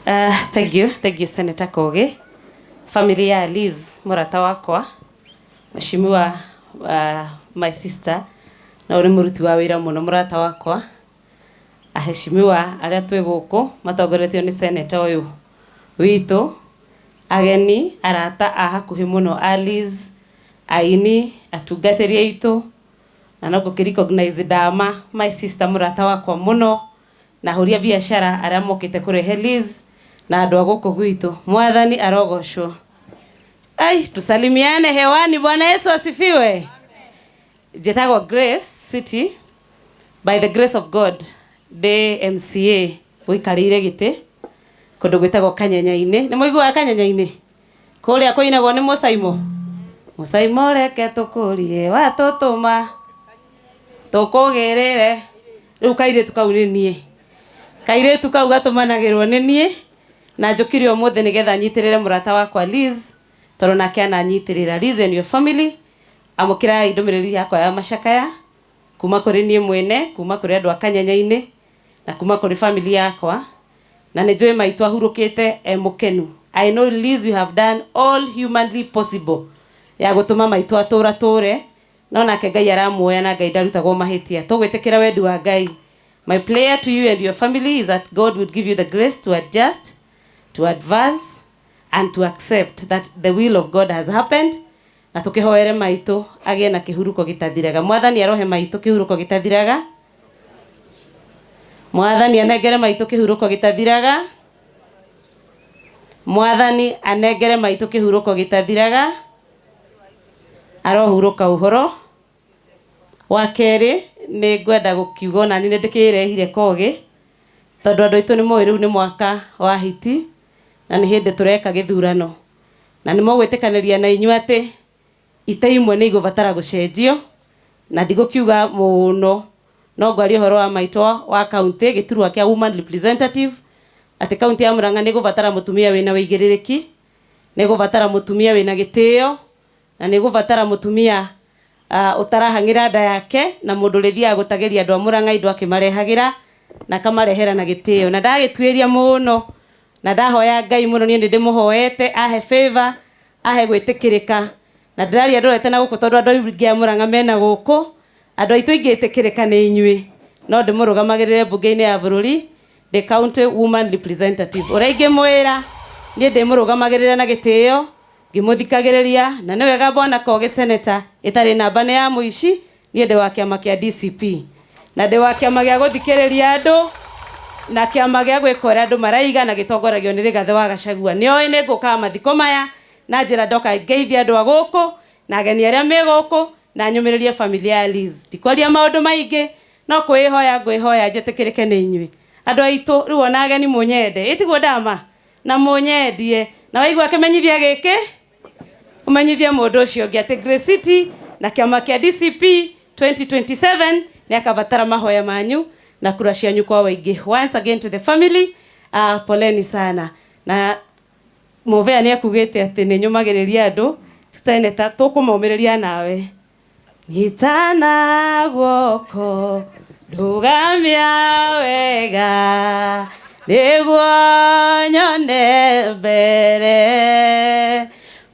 Thank you, thank you, Senator Kogi. Family ya Liz, mũrata wakwa, Mheshimiwa, my sister, na ũrĩ mũruti wa wĩra mũno mũrata wakwa. Aheshimiwa arĩa twĩ gũkũ matongoretio nĩ senator ũyũ witũ, ageni, arata a hakuhĩ mũno a Liz, aini, atungatĩri aitũ, na no ngũkĩ recognize Dama, my sister, mũrata wakwa mũno, na ahũri a biacara arĩa mokĩte kũrehe Liz na andũ a gũkũ gwitũ. Mwathani arogocwo. Ai, tusalimiane hewani. Bwana Yesu asifiwe. Njĩtagwo Grace City. By the grace of God, ndĩ MCA ũikarĩire gĩtĩ kũndũ gwĩtagwo Kanyenya-inĩ. Nĩ mũiguaga Kanyenya-inĩ? Kũrĩa kũinagwo nĩ Mũcaimo. Mũcaimo, reke tũkũrie watũtũma tũkũgĩrĩre. Rĩu kairĩtu kau nĩ niĩ. Kairĩtu kau gatũmanagĩrwo nĩ niĩ na njũkire ũmũthĩ nĩgetha nyitĩrĩre mũrata wakwa Liz, tondũ nake ananyitĩrĩra. Liz and your family, amũkĩrai ndũmĩrĩri yakwa ya macakaya kuma kũrĩ niĩ mwene, kuma kũrĩ andũ a Kanyenya-inĩ na kuma kũrĩ family yakwa, na nĩ njũĩ maitũ ahurũkĩte e mũkenu. I know, Liz, you have done all humanly possible ya gũtũma maitũ atũra tũre, no nake Ngai aramuoya, na Ngai ndarutagwo mahĩtia. Tũgwĩtĩkĩra wendi wa Ngai. My prayer to you and your family is that God would give you the grace to adjust, to advance and to accept that the will of God has happened, na tukihoere maitũ agĩe na kĩhuruko gĩtathiraga. Mwathani arohe maitũ kĩhuruko gĩtathiraga. Mwathani anengere maitũ kĩhuruko gĩtathiraga. Mwathani anengere maitũ kĩhuruko gĩtathiraga. Arohurũka ũhoro. Wa kerĩ, nĩ ngwenda gũkiuga onani nĩ ndĩkĩrehire kogĩ, tondũ andũ aitũ nĩ moĩ rĩu nĩ mwaka wa hiti na nĩ hĩndĩ tũreka gĩthurano, na nĩ mũgwĩtĩkanĩria na inyuĩ atĩ ite imwe nĩ igũbatara gũcenjio, na ndigũkiuga mũno, no ngwaria ũhoro wa maitũ wa kaunti, gĩturwa kĩa woman representative, atĩ kaunti ya Murang'a nĩ ĩgũbatara mũtumia wĩna wĩigĩrĩrĩki, nĩ ĩgũbatara mũtumia wĩna gĩtĩo, na nĩ ĩgũbatara mũtumia ũtarahang'ĩra nda yake, na mũndũ ũrĩthiaga gũtagĩria andũ a Murang'a indo akĩmarehagĩra na akamarehera na gĩtĩo. Na ndagĩtuĩria mũno na ndahoya Ngai mũno, niĩ nĩ ndĩmũhoete ahe favor, ahe gwĩtĩkĩrĩka, na ndĩraria ndorete na gũkũ tondũ andũ aingĩ a Murang'a mena gũkũ. Andũ aitũ ingĩtĩkĩrĩka nĩ inyuĩ, no ndĩmũrũgamagĩrĩre mbunge-inĩ ya bũrũri, the county woman representative. Ũrĩa ingĩmwĩra, niĩ ndĩmũrũgamagĩrĩra na gĩtĩo, ngĩmũthikagĩrĩria, na nĩ wega bwana Kogi senator ĩtarĩ namba nĩ ya mũici. Niĩ ndĩ wa kĩama kĩa DCP na ndĩ wa kĩama gĩa gũthikĩrĩria andũ na kĩama gĩa gwĩka ũrĩa andũ maraiga, na gĩtongoragio nĩ Rigathĩ wa Gachagua. Nĩoĩ nĩ ngũkaga mathiko maya na njĩra ndoka ngeithie andũ a gũkũ na ageni arĩa me gũkũ na nyũmĩrĩrie familia ya Liz. Ndikwaria maũndũ maingĩ, no kwĩhoya ngwĩhoya njĩtĩkĩrĩke nĩ inyuĩ andũ aitũ. Rĩu ona ageni mũnyende, ĩtiguo ndama na mũnyendie, na waigua kĩmenyithia gĩkĩ, ũmenyithie mũndũ ũcio ũngĩ atĩ Grace City na kĩama kĩa DCP 2027 nĩ akabatara mahoya manyu na kura cianyu kwa waingĩ. Once again, to the family, poleni sana. Na Mũbea nĩ akugĩte atĩ nĩ nyũmagĩrĩria andũ. Senator, tũkũmomĩrĩria nawe. Nyitana guoko, ndũgamia wega nĩguo nyone mbere.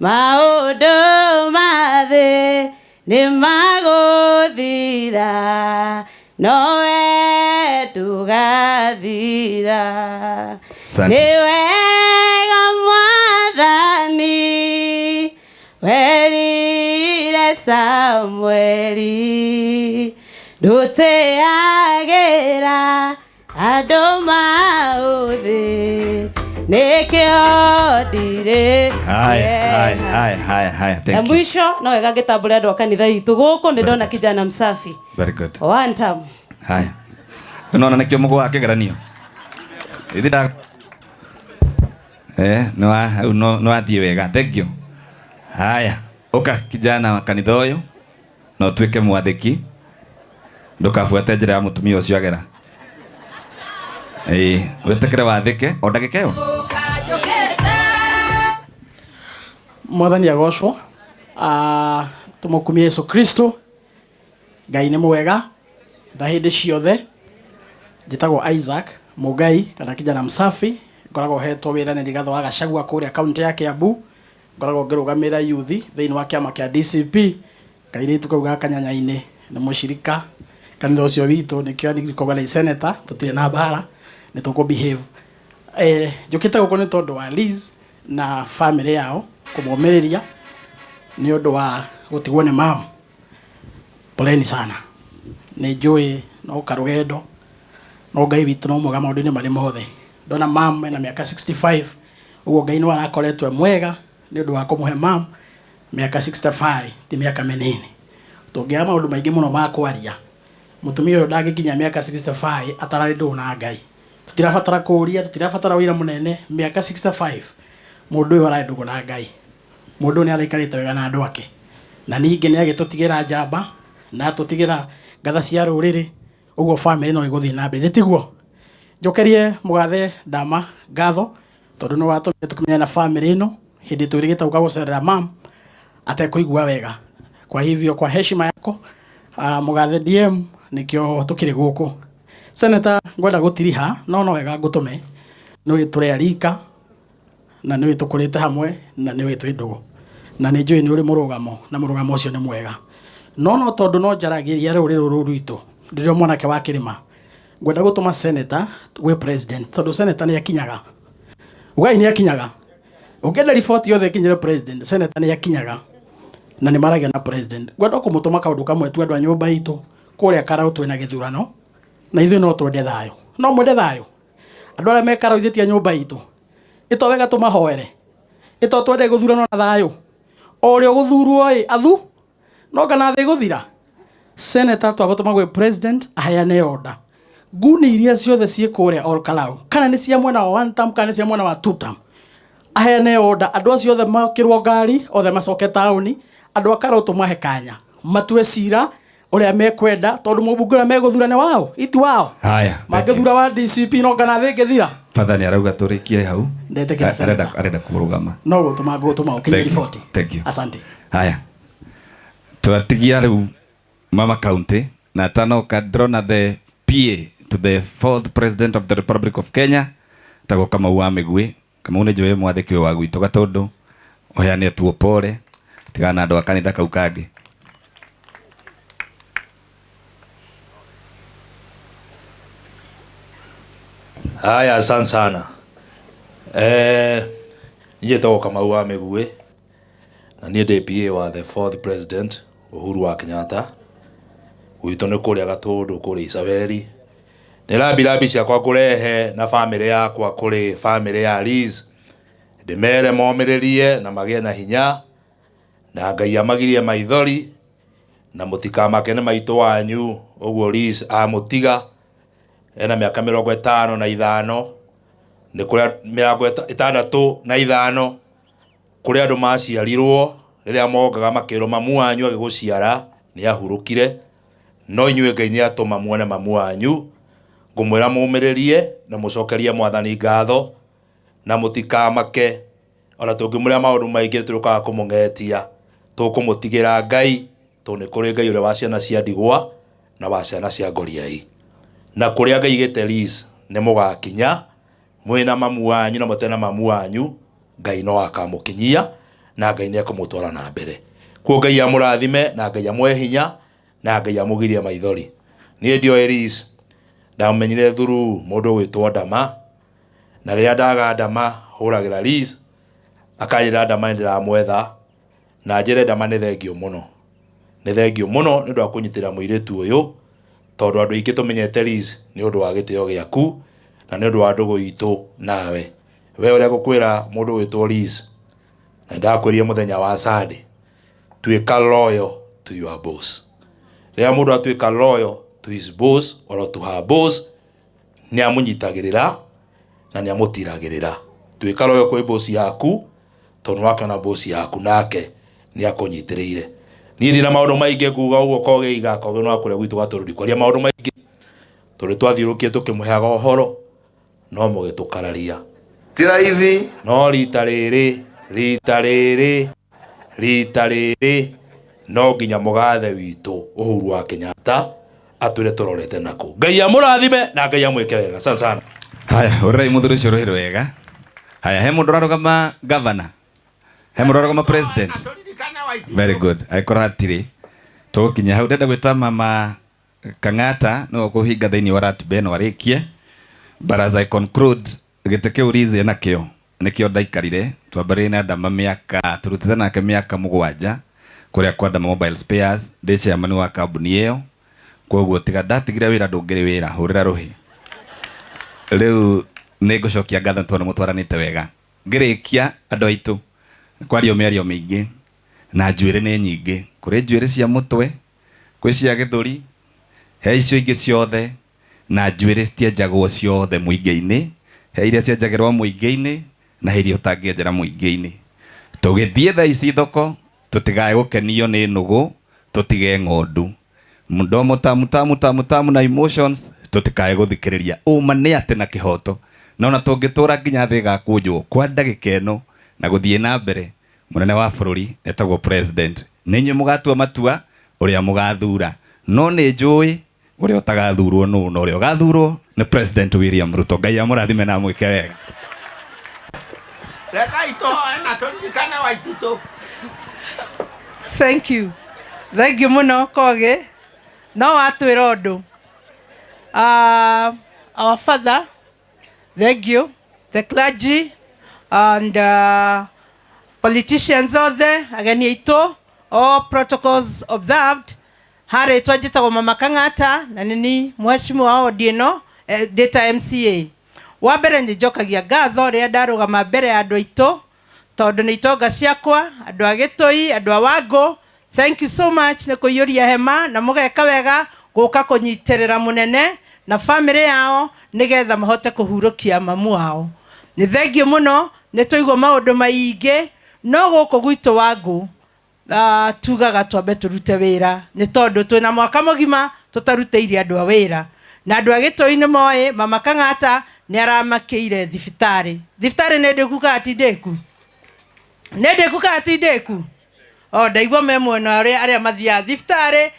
Maũndũ ma thĩ nĩ magũthira, nowe ndũgathira. Asante. Nĩ wega Mwathani werire Samueli, ndũtĩagĩra andũ maũthĩ, nĩkĩo ndirĩ. Haya, haya, haya, haya, haya. Na Thank you. mwisho, no wega ngĩtambũre andũ a kanitha itũ gũkũ. Nĩ ndona kijana msafi. Very good. One time. Haya. Unaona nĩkĩo mũgũa kĩgeranio. Ithi nda nĩ wa hau no nĩ wathiĩ wega. Thank you. Haya, ũka kijana wa kanitha ũyũ na ũtuĩke mwathĩki. Ndũkabuate njĩra ya mũtumia ũcio agera. Ĩĩ, wĩtĩkĩre wathĩke o ndagĩka ĩyo. Mwathani agocwo. Tũmũkumie Yesu Kristo. Ngai nĩ mwega na hĩndĩ ciothe. Njĩtagwo Isaac Mũngai kana kijana msafi. Ngoragwo hetwo wĩra nĩ Rigathĩ wa Gachagua kũrĩa kaunti ya Kiambu. Ngoragwo ngĩrũgamĩrĩra youth thĩinĩ wa kĩama kĩa DCP. Kairĩtu kau ga kanyanya-inĩ nĩ mũcirika kanitha ũcio witũ, nĩkĩo nĩ senator, tũtirĩ na mbara, nĩ tũkũ behave. Njũkĩte gũkũ nĩ tondũ wa Liz na family yao kũmomĩrĩria nĩ ũndũ wa gũtigwo nĩ mamu. Poleni sana, nĩ njũĩ no karũgendo, no Ngai witũ no mwega maũndũ-inĩ marĩ mothe. Ndona mam ena mĩaka 65, ũguo Ngai nĩ arakoretwo e mwega nĩ ũndũ wa kũmũhe mam mĩaka 65, ti mĩaka mĩnini. Tũngĩaga maũndũ maingĩ mũno ma kwaria, mũtumia ũyũ ndangĩkinya mĩaka 65 atararĩ ndũgũ na Ngai. Tũtirabatara kũũria, tũtirabatara wĩra mũnene. Mĩaka 65 mũndũ ũyũ ararĩ ndũgũ na Ngai. Mũndũ ũyũ nĩ araikarĩte wega na andũ ake, na ningĩ nĩ agĩtũtigĩra njamba na atũtigĩra ngatha cia rũrĩrĩ, ũguo family no ĩgũthiĩ na mbere, tiguo? Njokerie mũgathe Ndama ngatho tondũ nĩ watũmire tũkĩmenyane na family ĩno hĩndĩ twĩrĩgĩte gũka gũcerera mam atekũigua wega. Kwa hivyo, kwa heshima yako, mũgathe DM, nĩkĩo tũkĩrĩ gũkũ. Senator, ngwenda gũtiriha no no wega ngũtũme, nĩ tũrĩ arika na nĩ tũkũrĩte hamwe na nĩ twĩ ndũgũ na nĩ njũĩ nĩ ũrĩ mũrũgamo na mũrũgamo ũcio nĩ mwega, no tondũ no njaragĩria rũrĩrĩ rũrũ rwitũ ndĩrĩ mwanake wa kĩrĩma, ngwenda gũtũma senator gwĩ president, tondũ senator nĩ akinyaga ugai, nĩ akinyaga. Ũngĩenda riboti yothe ĩkinyĩre president, senator nĩ akinyaga na nĩ maragia na president. Ngwenda kũmũtũma kaũndũ kamwe tu. Andũ a nyũmba itũ kũrĩa Karau twĩna gĩthurano na ithuĩ no twende thayũ, no mwende thayũ. Andũ arĩa me Karau ithĩtia nyũmba itũ ĩto wega tũmahoere, ĩto twende gũthurano na thayũ, o ũrĩa ũgũthurwo ĩ athu no kana thĩ gũthira. Senator, twagũtũma gwĩ president aheane order, nguni iria ciothe ciĩ kũrĩa Ol Kalou, kana nĩ cia mwena wa one term kana nĩ cia mwena wa two term, aheane order andũ acio othe makĩrwo ngari, othe macoke taũni. Andũ a Karau tũmahe kanya matue cira ũrĩa mekwenda, tondũ mũmbunge ũrĩa megũthura nĩ wao iti wao. Haya. Mangĩthura wa DCP no kana thĩ ĩngĩthira. Father nĩ arauga tũrĩkie hau. Ndetĩkĩra, arenda Senator. Arenda kũrũgama. No gũtũma ngũtũma ũkinye Thank you. riboti. Thank you. Asante. Haya, twatigia rĩu mama county na tanoka ndĩrona the PA to the fourth president of the Republic of Kenya, tagwo Kamau wa Mĩguĩ. Kamau, nĩ njũĩ mwathĩki ũyũ wa gwitũ Gatũndũ, ũheane tuo pole, tigana na andũ a kanitha kau kangĩ. Haya, asante sana. Niĩ njĩtagwo Kamau wa Mĩguĩ na niĩ ndĩ PA wa the fourth president Uhuru wa Kenyatta. Gwitũ nĩ kũrĩa Gatũndũ, kũrĩa Isabeli. Nĩ rambirambi ciakwa ngũrehe na bamĩrĩ yakwa kũrĩ bamĩrĩ ya Liz, ndĩmere momĩrĩrie na magĩe na hinya na Ngai amagirie maithori na mũtikamake nĩ maitũ wanyu. Ũguo Liz amũtiga ena mĩaka 55, nĩ kũrĩa 65, kũrĩ andũ maciarirwo rĩrĩa mongaga makĩrwo mamu wanyu agĩgũciara nĩ ahurũkire, no inyuĩ Ngai nĩ atũma muone mamu wanyu. Ngũmwĩra mũmĩrĩrie na mũcokerie mwathani ngatho na mũtikamake. Ona tũngĩmũrĩa maũndũ maingĩ tũrũkaga kũmũng'etia, tũkũmũtigĩra Ngai, tondũ nĩ kũrĩ Ngai ũrĩa wa ciana cia ndigwa na wa ciana cia ngoriai, na kũrĩa Ngai igĩte Liz nĩ mũgakinya mwĩna mamu wanyu na mũtena mamu wanyu. Ngai no akamũkinyia na Ngai nĩ ekũmũtwara na mbere. Kuo Ngai amũrathime na Ngai amũhe hinya na Ngai amũgirie maithori. Niĩ ndioĩ Liz, ndamenyire through mũndũ ũgwĩtwo Ndama, na rĩrĩa ndaga Ndama hũragĩra Liz, akanjĩra Ndama nĩ ndĩramwetha, na njĩre Ndama nĩ thengio mũno, nĩ thengio mũno nĩ ũndũ wa kũnyitĩrĩra mũirĩtu ũyũ, tondũ andũ aingĩ tũmenyete Liz nĩ ũndũ wa gĩtĩo gĩaku na nĩ ũndũ wa ndũgũ itũ nawe. We ũrĩa ngũkwĩra, mũndũ ũgwĩtwo Liz, na ndakwĩrire mũthenya wa Sunday, tuĩka loyal to your boss. Rĩrĩa mũndũ atuĩka loyal to his boss or to her boss, nĩ amũnyitagĩrĩra na nĩ amũtiragĩrĩra. Tuĩka loyal kwĩ boss yaku, tondũ nĩwakĩona boss yaku nake nĩ akũnyitĩrĩire. Niĩ ndina maũndũ maingĩ nguga ũguo. Kogeiga koge no akũrĩa gwitũ Gatũrũri kwaria maũndũ maingĩ, tondũ twathiũrũkie tũkĩmũheaga ũhoro no mũgĩtũkararia. Ti raithi. No rita rĩrĩ, rita rĩrĩ, rita rĩrĩ no nginya mũgathe witũ Uhuru wa Kenyatta atwĩre tũrorete nakũ. Ngai amũrathime na Ngai amwĩke wega sana sana. Haya, ũrĩrai mũthuri ũcio rũhĩ wega. Haya, he mundu ũrarũgama governor, he mundu ũrarũgama president. Very good. Angĩkorwo hatirĩ, tũgũkinya hau. Ndĩrenda gwĩta mama Kang'ata nĩwe ũkũhinga thĩinĩ wa ratiba ĩno arĩkie. But as I conclude, gĩtĩ kĩu Liz enakĩo nĩkĩo ndaikarire. Twambĩrĩirie na Ndama mĩaka, tũrutĩte nake mĩaka 7 kũrĩa kwa Ndama Mobile Spares, ndĩ chairman wa kambuni ĩyo. Koguo tiga ndatigire wĩra ndũngĩrĩ wĩra, hũrĩra rũhĩ. Rĩu nĩ ngũcokia ngatho tondũ mũtwaranĩte wega. Ngĩrĩkia andũ aitũ, kwario mĩario mĩingĩ na njuĩrĩ nĩ nyingĩ. Kũrĩ njuĩrĩ cia mũtwe, kwĩ cia gĩthũri, he icio ingĩ ciothe, na njuĩrĩ citienjagwo ciothe mũingĩ-inĩ. He iria cienjagĩrwo mũingĩ-inĩ na he iria ũtangĩenjera mũingĩ-inĩ. Tũgĩthiĩ thaa ici thoko, tũtigae gũkenio nĩ nũgũ, tũtige ng'ondu. Mdomo tamu tamu tamu tamu na emotions, tũtikae gũthikĩrĩria. Ũma nĩ atĩ na kĩhoto. Na ona tũngĩtũra nginya thĩ ĩgakũnjwo kwa ndagĩka ĩno na gũthiĩ na mbere, mũnene wa bũrũri etagwo president. Nĩ inyuĩ mũgatua matua ũrĩa mũgathura. No nĩ njũĩ ũrĩa ũtagathurwo nũ, na ũrĩa ũgathurwo nĩ President William Ruto. Ngai amũrathime na amwĩke wega. Rekai tũhoe na tũririkane Waititũ. Thank you. Thank you mũno Kogi. No watwĩra ũndũ. Our father, thank you. The clergy and politicians othe, ageni aitũ, all protocols observed. Harĩ twanjĩtagwo Mama Kang'ata na nĩ mheshimiwa wa ward ĩno, ndĩ MCA. Wa mbere nĩ njokagia ngatho rĩrĩa ndarũgama mbere ya andũ aitũ, tondũ nĩ itonga ciakwa, andũ a Gĩtũi, andũ a Wangũ. Thank you so much nĩ kũiyũria hema na mũgeka wega gũka kũnyitĩrĩra mũnene na famĩlĩ yao nĩgetha mahote kũhurũkia mamu wao. Nĩ thengiũ mũno, nĩ tũigua maũndũ maingĩ, no gũkũ gwitũ Wangũ tugaga twambe tũrute wĩra, nĩ tondũ twĩna mwaka mũgima tũtarutĩire andũ a wĩra. Na andũ a Gĩtũi nĩ moĩ Mama Kang'ata nĩ aramakĩire thibitarĩ. Thibitarĩ nĩ ndĩku kana ti ndĩku? Nĩ ndĩku kana ti ndĩku? O ndaigua me mwena ũrĩa arĩa mathiaga thibitarĩ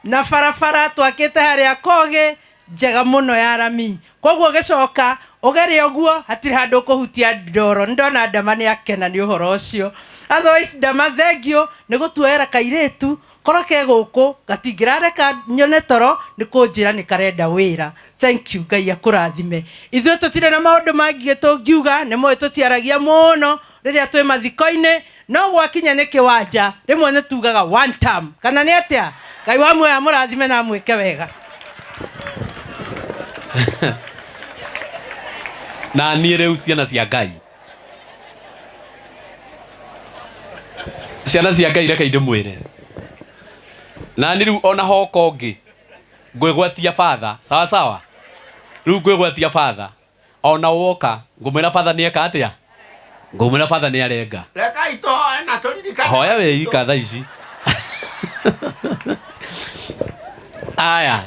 na barabara twakĩte harĩa Kogĩ njega mũno ya rami. Koguo ũgĩcoka ũgere ũguo hatirĩ handũ ũkũhutia ndoro. Nĩ ndona Ndama nĩ akena nĩ ũhoro ũcio. Otherwise Ndama thengiũ nĩ gũtuoera kairĩtu korwo ke gũkũ gatingĩrareka nyone toro nĩ kũnjĩra nĩ karenda wĩra. Thank you, Ngai akũrathime. Ithuĩ tũtirĩ na maũndũ mangĩ tũngiuga, nĩ mũĩ tũtiaragia mũno rĩrĩa twĩ mathiko-inĩ, no gwakinya nĩ kĩwanja rĩmwe nĩ tugaga one term, kana nĩ atĩa? Ngai wa muoyo amũrathime na amwĩke wega. Na niĩ rĩu ciana cia Ngai, ciana cia Ngai reke ndĩmwĩre, na niĩ rĩu ona hoka ũngĩ ngwĩgwatia father, sawa sawa, rĩu ngwĩgwatia father, ona woka ngũmwĩra father nĩ eka atĩa, ngũmwĩra father nĩ arenga. Rekai tũhoe na tũririkane Hoya wĩ thaa ici. Aya,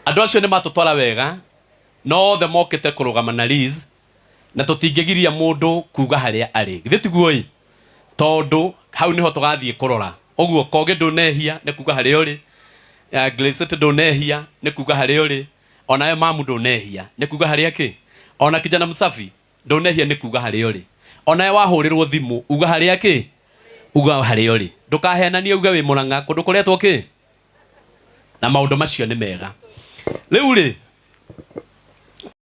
andũ acio nĩ matũtwara wega, no othe mokĩte kũrũgama na Liz, na tũtingĩgiria mũndũ kuga harĩa arĩ. Githĩ tiguo ĩ? Tondũ hau nĩho tũgathiĩ kũrora. Ũguo Kogĩ ndũnehia nĩ kuga harĩa ũrĩ, Grace ndũnehia nĩ kuga harĩa ũrĩ, onawe mamu ndũnehia nĩ kuga harĩa kĩ, ona kijana Msafi ndũnehia nĩ kuga harĩa ũrĩ, onawe wahũrĩrwo thimũ uga harĩa kĩ, uga harĩa ũrĩ, ndũkahenanie uge wĩ Mũrang'a kũndũ kũretwo kĩ, na maũndũ macio nĩ mega. Rĩu rĩ,